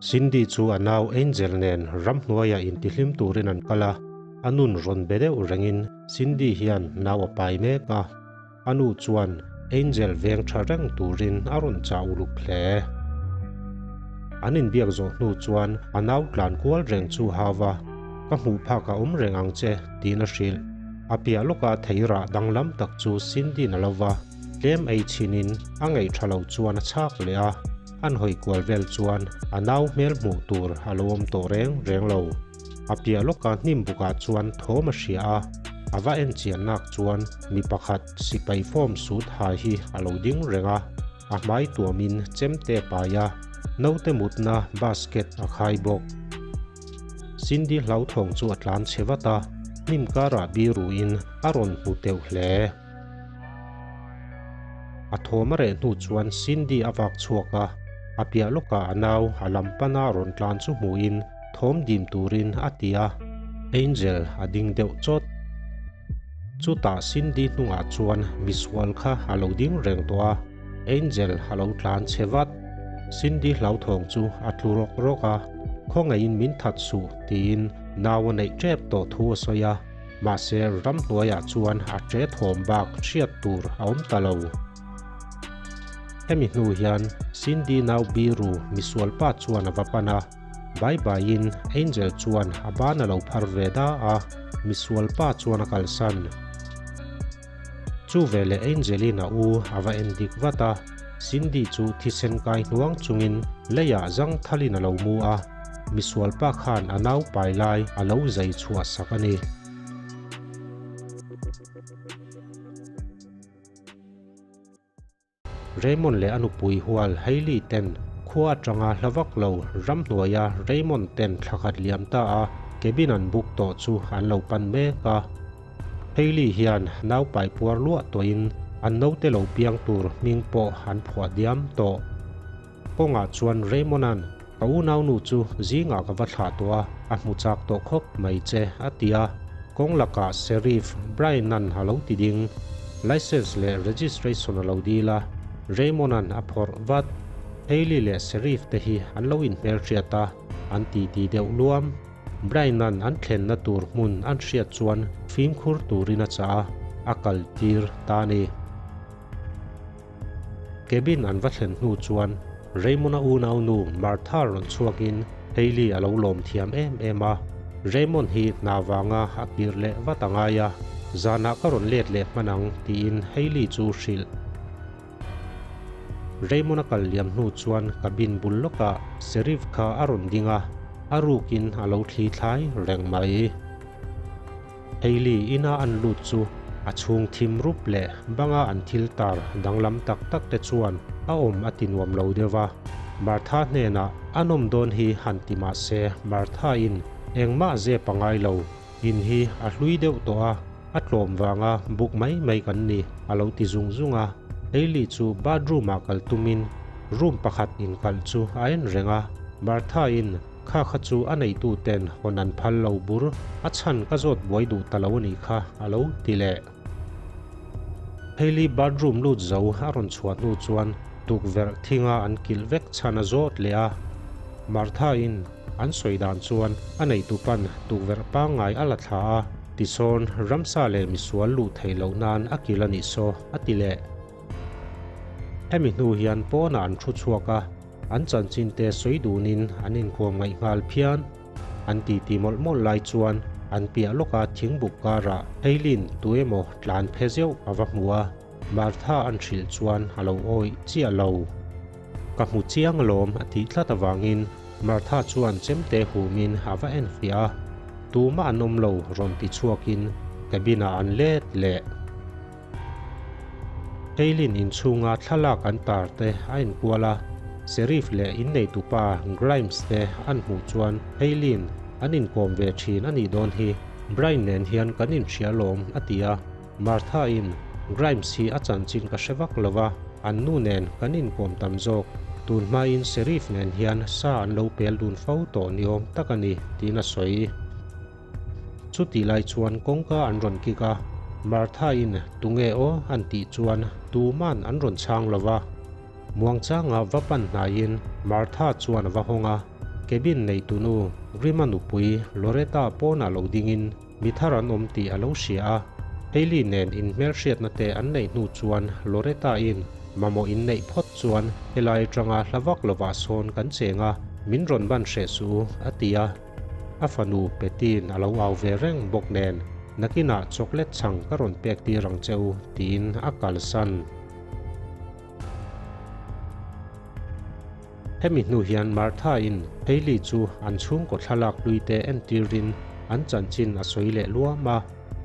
Cindy chu a nau Angel nen ramhnuaiah intihlim turin an kal a, a nun rawn be deuh rengin Cindy hian nau a pai mek a, a nu chuan Angel veng tha reng turin a rawn chah uluk hle. An inbiak zawh hnu chuan a nau tlan kual reng chu hau va, Ka hmuh phak a awm reng ang che, tiin a hrilh. A piah lawka theirah danglam tak chu Cindy-in a lo va. Tlem ei chhinin a ngaih tha lo chuan a chhak leh a, an hawi kual vel chuan a nau hmel hmuh tur a lo awm tawh reng reng lo. A piah lawka hnim bukah chuan thawm a hria a, a va en chian nak chuan mi pakhat sipai form suit ha hi a lo ding reng a, a hmai tuamin chemte a pai a, naute mutna basket a khai bawk. Cindy hlauthawng chu a tlan chhe vat a, hnim karah biruin a rawn hmu teuh hle. A thawm a reh hnu chuan Cindy a vak chhuak a, a piah lawkah a nau a lam pana rawn tlan chu hmuhin thawm dim turin a ti a, Angel a ding deuh chawt. Chutah Cindy hnungah chuan misual kha a lo ding reng tawh a, Angel a lo tlan chhe vat. Cindy hlauthawng chu a tlu rawk rawk a, Khawngaihin min that suh tiin nau a neih tep tawh thu a sawi a. Mahse, ramhnuaiah chuan a ṭe thawm bak hriat tur a awm ta lo. Hemi hnu hian Cindy nau biru misualpa chuan a va pan a, bai baiin Angel chuan a ban a lo phar ve da a, misualpa chuan a kalsan. Chu veleh Angelin a u a va en dik vat a, Cindy chu thisen kai hnuang chungin leiah zang thalin a lo mu a, misualpa khan a nau pai lai a lo zai chhuah sak a ni. Raymond leh a nupui hual Hailey ten khua atanga hla vak lo ramhnuaia Raymond ten thla khat liam ta a cabin an book tawh chu an lo pan mek a. Hailey hian nau pai puar luah tawhin an naute lo piang tur hming pawh an phuah diam tawh. Kawngah chuan Raymond-a'n ka unaunu chu zingah ka va thlah tawh a, a hmu chak tawh khawp mai che, a ti a. Kawng lakah Sheriff Brian-a'n a lo ti ding. Licence leh registration a lo dil a, Raymond-a'n a phawrh vat. Hailey leh Sheriff te hi an lo inhmelhriat a, an titi deuh luam. Brian-a'n an thlenna tur hmun an hriat chuan fimkhur turin a chah a, a kaltir ta a ni. Cabin an va thlen hnu chuan Raymond-a unaunu Martha rawn chhuakin Hailey a lo lawm thiam em em a, Raymond hi hna vanga a kir leh vat a ngai a, zanah ka rawn let leh hman ang tiin Hailey chu hrilh. Raymond-a kal liam hnu chuan cabin bul lawkah Sheriff kha a rawn ding a, a rukin a lo thli thlai reng mai. Hailey ina an lut chu a chhung thim rup leh banga an thil tar danglam tak tak te chuan a awm a ti nuam lo deuh va. Martha hnenah a nawm dawn hi han ti mah se Martha in engmah zep a ngai lo, in hi a hlui deuh tawh a, a tlawm vanga buk mai mai kan ni a lo ti zung zung a. Hailey chu bathroom ah kal tumin room pakhat inkalh chu a en reng a, Martha in Kha kha chu a neitu ten hawn an phal lo bur, a chhan ka zawt buai duh ta lo a nih kha, a lo ti leh. Hailey bathroom lut zo a rawn chhuah hnu chuan tukverh thinga an kilh vek chhan a zawt leh a. Martha in an sawi dan chuan a neitu pan tukverh pangngai a la thla a, tisawn ramsa leh misual luh theih loh nan a kilh a nih saw, a ti leh. Hemi hnu hian pawnah an thu chhuak a. An chanchin te sawi dunin an inkuam ngaih nghal phian. An titi mawlh mawlh lai chuan an piah lawka thingbuk karah Hailin tu emaw tlan phe zeuh a va hmu a, Martha an hrilh chuan a lo awih chiah lo. Ka hmu chiang alawm a tih tlat avangin Martha chuan chemte humin a va en fiah a, tumah an awm lo rawn ti chhuakin cabin-ah an let leh. Hailin inchhunga thlalak an tar te a inkual a, Sheriff leh inneitupa Grimes te an hmuh chuan Hailin an inkawm ve thin a nih dawn hi, Brian nen hian kan inhria lawm a ti a, Martha in Grimes hi a chanchin ka hre vak lo va, an nu nen kan inkawm tam zawk, tun hmain Sheriff nen hian sa an lo pel dun fo tawh ni awm tak a ni tiin a sawi. Chutih lai chuan kawngka an rawn kik a, Martha-in tunge aw an tih chuan tuman an rawn chhang lo va. Muangchanga va pan hnaiin Martha chuan a va hawng a, Cabin neitunu Grima nupui Loretta pawnah lo dingin mi thar an awm tih a lo hria a. Hailey nen inhmelhriatna te an neih hnu chuan Loretta-in mamawh inneih phawt chuan helai atanga hla vak lovah sawn kan cheng a, min rawn ban hreh suh u, a ti a. A fanu Petty-in a lo au ve reng bawk nen, Nakinah chocolate chhang ka rawn pek tir ang che u, tiin a kalsan. Hemi hnu hian Martha-in Hailey chu an chhungkaw thlalak hlui te entirin an chanchin a sawi leh luam a.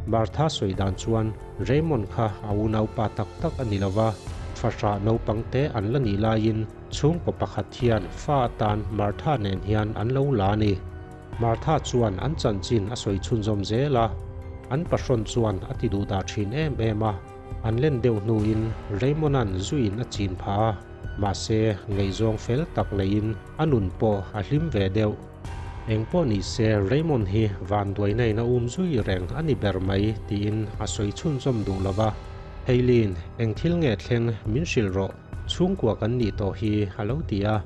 Martha sawi dan chuan Raymond kha a unaupa tak tak a ni lo va, fahrah naupang te an la nih laiin chhungkaw pakhat hian fa atan Martha nen hian an lo la a ni. Martha chuan an chanchin a sawi chhunzawm zel a, an pahrawn chuan a ti duhdah thin em em a. An len deuh hnuin Raymond-a'n zuiin a chin phah a, mahse ngaihzawng fel tak neiin a nun pawh a hlim ve deuh. Engpawh ni se Raymond hi vanduaina in a um zui reng a ni ber mai tiin a sawi chhunzawm duh lo va. Hailey-in eng thil nge thleng min hrilh rawh, chhungkua kan nih tawh hi a lo ti a.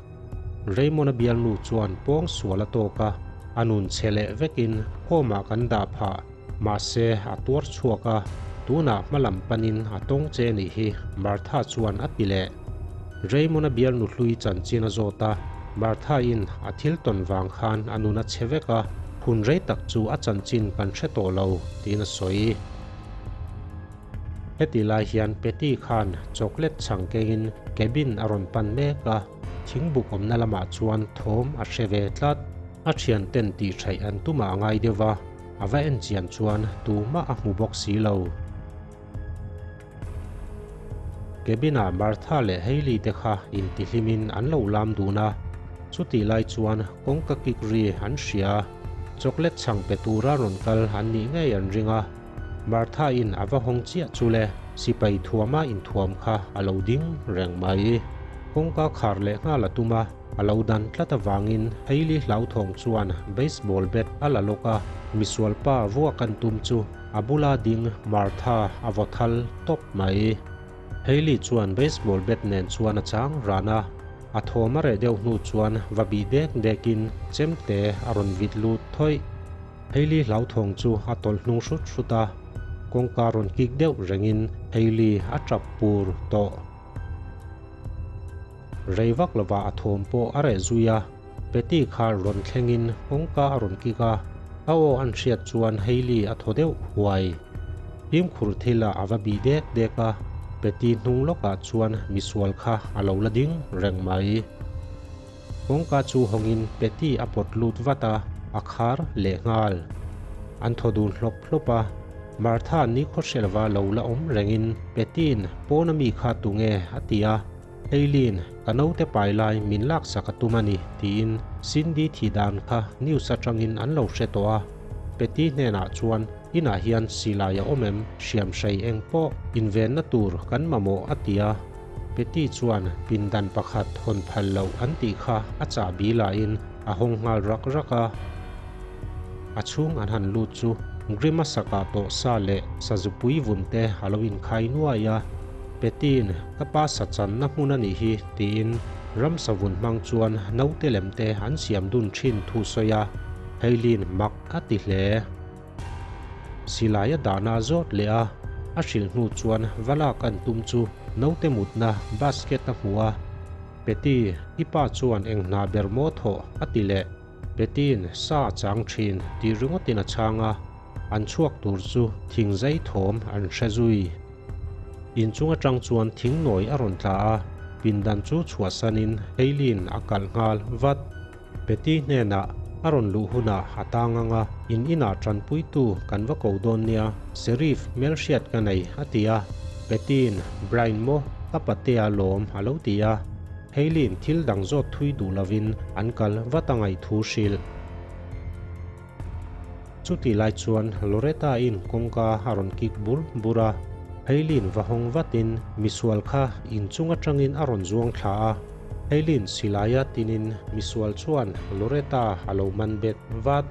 Raymond-a bialnu chuan pawng sual a tawk a, a nun chhe leh vekin home-ah kan dah phah. Mahse, a tuar chhuak a, tunah hmalam panin a tawng che nih hi, Martha chuan a ti leh. Raymond-a bialnu hlui chanchin a zawt a, Martha-in a thil tawn vang khan a nun a chhe vek a, hun rei tak chu a chanchin kan hre tawh lo, tiin a sawi. Heti lai hian Patty khan chocolate chhang kengin cabin a rawn pan mek a, thingbuk awmna lamah chuan thawm a hre ve tlat. A thianten tihṭhaih an tumah a ngai deuh va, a va en chian chuan tumah a hmu bawk si lo. Cabin-ah Martha leh Hailey te kha intihlimin an lo lam dun a, chutih lai chuan kawngka kik ri an hria. Chocolate chhang pe tura rawn kal an nih ngei an ring a, Martha-in a va hawng chiah chu le, sipai thuama inthuam kha a lo ding reng mai. Kawngka khar leh nghal a tum a. A lo dan tlat avangin Hailey hlauthawng chuan baseball bat a la lawk a, misualpa vuak an tum chu a bula ding Martha a vaw thal tawp mai. Hailey chuan baseball bat nen chuan a chang ran a, a thawm a reh deuh hnu chuan va bih dek dekin chemte a rawn vit lut thawih. Hailey hlauthawng chu a tawlh hnung hrut hrut a, kawngka rawn kik deuh rengin Hailey a tap pur tawh. Rei vak lovah a thawm pawh a reh zui a, Patty kha rawn thlengin kawngka a rawn kik a, a aw an hriat chuan Hailey a thaw deuh huai. Fimkhur thilah a va bih dek dek a, Patty hnung lawkah chuan misual kha a lo la ding reng mai. Kawngka chu hawngin Patty a pawt lut vat a, a khar leh nghal. An thaw dun hlawp hlawp a, Martha nikhawhrelva lo la awm rengin Patty-in pawn ami kha tunge a ti a, Eileen, ka naute pai lai min laksak a tum a ni, tiin Cindy thih dan kha news atangin an lo hre tawh a. Patty hnenah chuan, Inah hian silai a awm em? Hriamhrei eng pawh invenna tur kan mamawh a ti a. Patty chuan pindan pakhat hawn phal loh an tih kha a chahbi lahin a hawng nghal rak rak a. A chhung an han lut chu Grima sakah tawh sa leh sazupui vun te a lo inkhai nuai a. Petin, Ka pa sa channa hmun a nih hi, tiin ramsa vun hmang chuan naute lem te an siam dun thin thu sawi a, Hailey-in mak a ti hle. Silai a dahna a zawt leh a, a hrilh hnu chuan va lak an tum chu naute mutna basket a hmu a, Peti, i pa chuan eng hna ber maw thawh? a ti leh. Petin sa a chang thin tih ringawtin a chhang a, an chhuak tur chu thing zai thawm an hre zui. Inchung atang chuan thing nawi a rawn tla a, pindan chu chhuahsanin Hailey-in a kalh nghal vat. Betty hnenah a rawn luh hunah a tang ang a, in inah tanpuitu kan va ko dawn nia, Sheriff hmelhriat ka nei a ti a. Betty-in Brian maw ka patea lawm a lo ti a. Hailey-in thil dang zawt thui duh lovin an kal vat a ngaih thu hrilh. Chutih lai chuan Loretta-in kawngka a rawn kik bur bur a, Hailey-in va hawng vatin misual kha inchung atangin a rawn zuang thla a. Hailey-in silaia tinin misual chuan Loretta a lo man bet vat.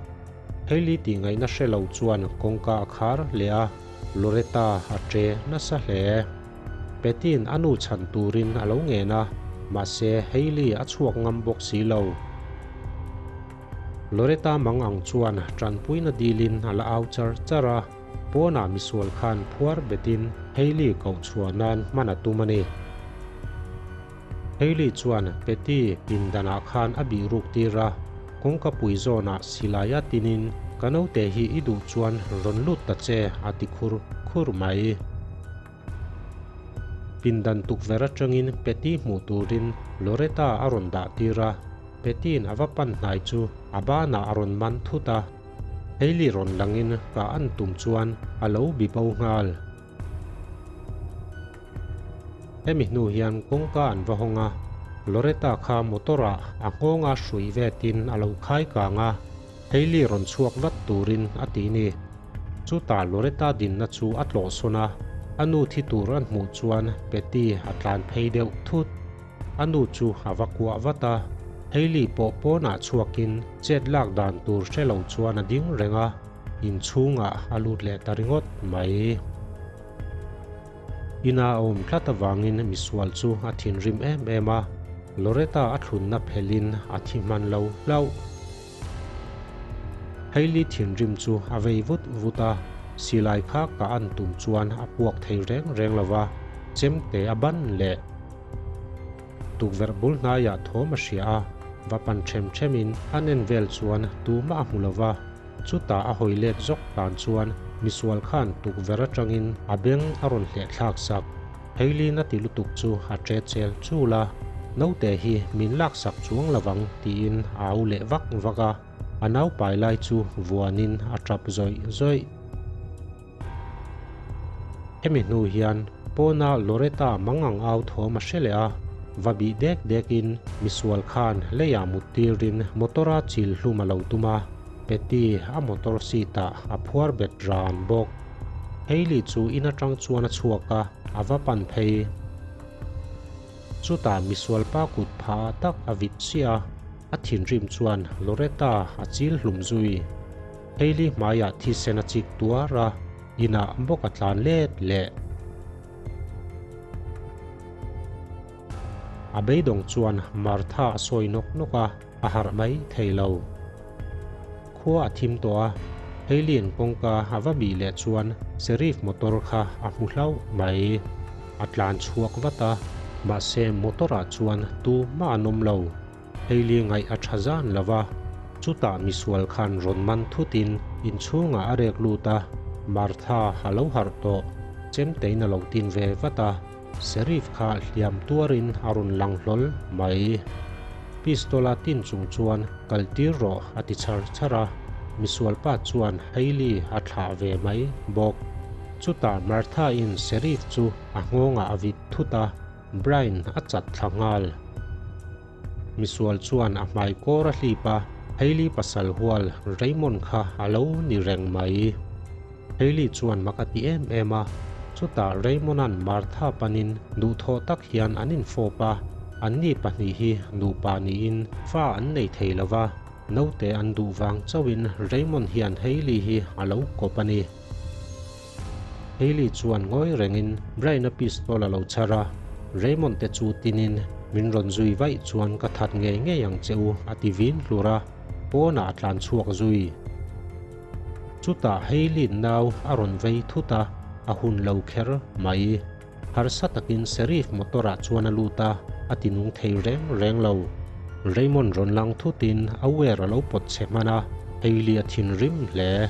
Hailey tih ngaihna hre lo chuan kawngka a khar leh a, Loretta a che nasa hle. Patty-in a nu chhan turin a lo ngen a, mahse Hailey a chhuak ngam bawk si lo. Loretta mang ang chuan tanpuina dilin a la au char char a, pawnah misual khan phuar betin Hailey koh chhuah nan hman a tum a ni. Hailey chuan Patty pindanah khan a bih ruk tir a, kawngka pui zawnah silai a tinin Ka naute hi i duh chuan rawn lut ta che a ti khur khur mai. Pindan tukverh atangin Patty hmuh turin Loretta a rawn dah tir a, Patty-in a va pan hnai chu a banah a rawn man thut a. Hailey rawn langin ka an tum chuan a lo bi bo nghal. Hemi hnu hian kawngka an va hawng a, Loretta kha motor-ah a nghawnga hrui vetin a lo khai kang a, Hailey rawn chhuak vat turin a ti ni. Chutah Loretta dinna chu a tlawh sawn a, a nu thi tur an hmuh chuan Patty a tlan phei deuh thut. A nu chu a va kuah vat a, Hailey pawh pawnah chhuakin chet lak dan tur hre lo chuan a ding reng a, inchhungah a lut leh ta ringawt mai. Ina a awm tlat avangin misual chu a thinrim em em a, Loretta a thlunna phelhin a thi hman lo hlauh. Hailey thinrim chu a vei vut vut a, silai kha ka an tum chuan a puak thei reng reng lo va, chemte a ban leh. Tukverh bul hnaiah thawm a hria a, va pan ṭhem ṭhemin an en vel chuan tumah a hmu lo va, chutah a hawi let zawk tan chuan misual khan tukverh aṭangin a beng a rawn hleh thlak sak. Hailey na ti lutuk chu a ṭe chel chul a, Naute hi min laksak chuang lovang tiin a au leh vak vak a, a naupai lai chu vuanin a ṭap zawih zawih. Hemi hnu hian pawna Loretta mangang au thawm a hre leh a, va bih dek dekin misual khan leiah mut tirin motor-a chil hlum a lo tum a, Patty a motor seat-ah a phuar bet ran bawk. Hailey chu in atang chuan a chhuak a, a va pan phei. Chutah misual pa kut pha tak a vit chiah a, a thinrim chuan Loretta a chil hlum zui. Hailey hmaiah thisen a chik tuar a, inah bawk a tlan let leh. A beidawng chuan Martha a sawi nawk nawk a, a harh mai thei lo. Khua a thim tawh a, Hailey-in kawngka a va bih leh chuan Sheriff motor kha a hmu hlauh mai. A tlan chhuak vat a, mahse motor-ah chuan tumah an awm lo. Hailey ngaih a tha zan lo va, chutah misual khan rawn man thutin inchhungah a rek lut a, Martha a lo harh tawh, chemtein a lo tin ve vat a, Sheriff kha hliam tuarin a rawn lang hlawl mai. Pistol a tin chung chuan kal tir rawh a ti chhar chhar a, misual pa chuan Hailey a thlah ve mai bawk. Chutah Martha-in Sheriff chu a nghawngah a vit thut a, Brian a chat thla nghal. Misual chuan a hmai kawr a hlip a, Hailey pasal hual Raymond kha a lo ni reng mai. Hailey chuan mak a ti em em a, chutah Raymond-a'n Martha panin duhthawh tak hian an infawp a, anni pahnih hi nupa niin fa an nei thei lo va, naute an duh vang chauhin Raymond hian Hailey hi a lo kawp a ni. Hailey chuan ngawi rengin Brian-a pistol a lo chhar a, Raymond te chu tinin min rawn zui vaih chuan ka that ngei ngei ang che u a ti vin hlur a, pawnah a tlan chhuak zui. Chutah Hailey-in nau a rawn vei thut a, a hun lo kher mai. Harsa takin Sheriff motor-ah chuan a lut a, a ti nung thei reng reng lo. Raymond rawn lang thutin a wear a lo pawt chhe hman a, Hailey a thinrim hle.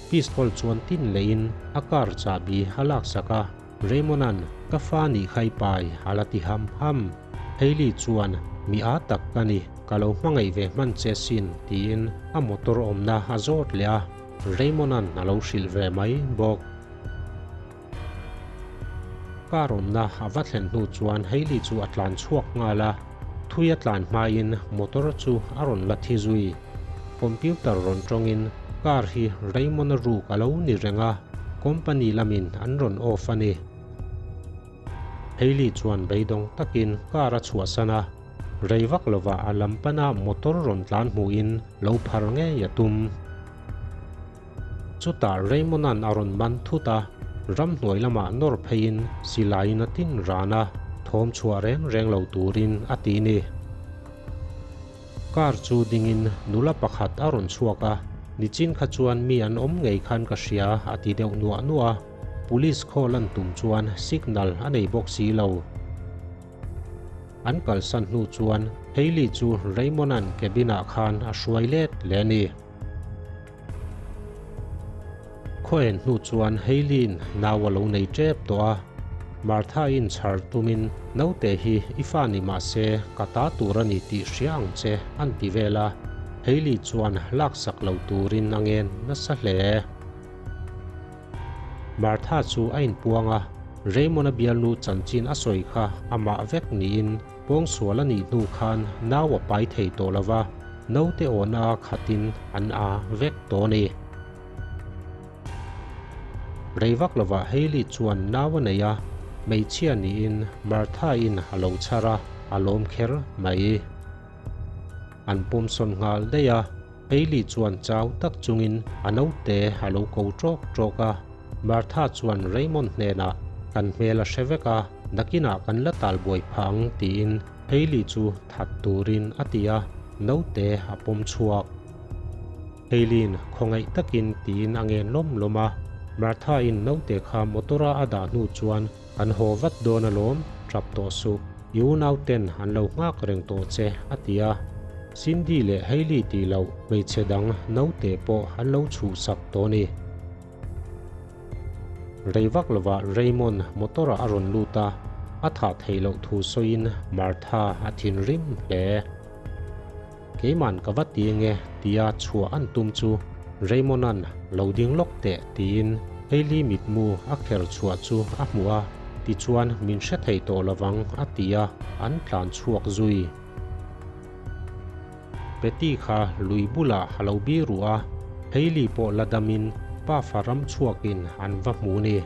Pistol chuan tin lehin a car chahbi a laksak a, Raymond-a'n ka fa nih kha i pai a la ti ham ham. Hailey chuan mi â tak ka ni, ka lo hmangaih ve hman che sin tiin a motor awmna a zawt leh a, Raymond-a'n a lo hrilh ve mai bawk. Car awmna a va thlen hnu chuan Hailey chu a tlan chhuak nghal a, thui a tlan hmain motor chu a rawn la thi zui. Computer rawn tawngin car hi Raymond-a ruk a lo ni reng a, company lamin an rawn off a ni. Hailey chuan beidawng takin car a chhuahsan a, rei vak lovah a lam pana motor rawn tlan hmuhin lo phar ngei a tum. Chutah Raymond-a'n a rawn man thut a, ramhnuai lamah nawr pheiin silaiin a tin ran a, thawm chhuah reng reng lo turin a ti ni. Car chu dingin nula pakhat a rawn chhuak a, nichin kha chuan mi an awm ngei khan ka hria a ti deuh nuah nuah a. Police call an tum chuan signal a nei bawk si lo. An kalsan hnu chuan Hailey chu Raymond-a'n cabin-ah khan a hruai let leh a ni. Khaw en hnu chuan Hailey-in nau a lo nei tep tawh a, Martha-in chhar tumin naute hi i fa ni mah se ka ta tur a ni tih hria ang che an ti vel a, Hailey chuan laksak lo turin a ngen nasa hle. Martha chu a inpuang a, Raymond-a bialnu chanchin a sawi kha amah vek niin pawngsual a nih hnu khan nau a pai thei tawh lo va, naute awhna khatin an a vek tawh a ni. Rei vak lovah Hailey chuan nau a nei a, hmeichhia niin Martha-in a lo chhar a, a lawm kher mai. An pawmsawn nghal daih a. Hailey chuan chau tak chungin a naute a lo ko ṭawk ṭawk a. Martha chuan Raymond hnenah, Kan hmel a hre vek a, nakinah kan la tal buai phah ang tiin Hailey chu that turin a ti a, naute a pawm chhuak. Hailey-in khawngaih takin tiin a ngen lawm lawm a. Martha-in naute kha motor-a a dah hnu chuan Kan haw vat dawn alawm, tap tawh suh. I unau ten an lo nghak reng tawh che, a ti a. Cindy leh Hailey tih loh hmeichhe dang naute pawh an lo chhuhsak tawh a ni. Rei vak lovah Raymond motor-ah a rawn lut a, a thah theih loh thu sawiin Martha a thinrim hle. Keiman ka va ti nge tia chhuah an tum chu Raymond-a'n lo ding lawk teh tiin Hailey mitmu a kher chhuah chu a hmuh a, tichuan min hre thei tawh lovang a ti a, an tlan chhuak zui. Betty kha lui bulah a lo bi ruh a, Hailey pawh la damin pafa ram chhuakin an va hmu ni.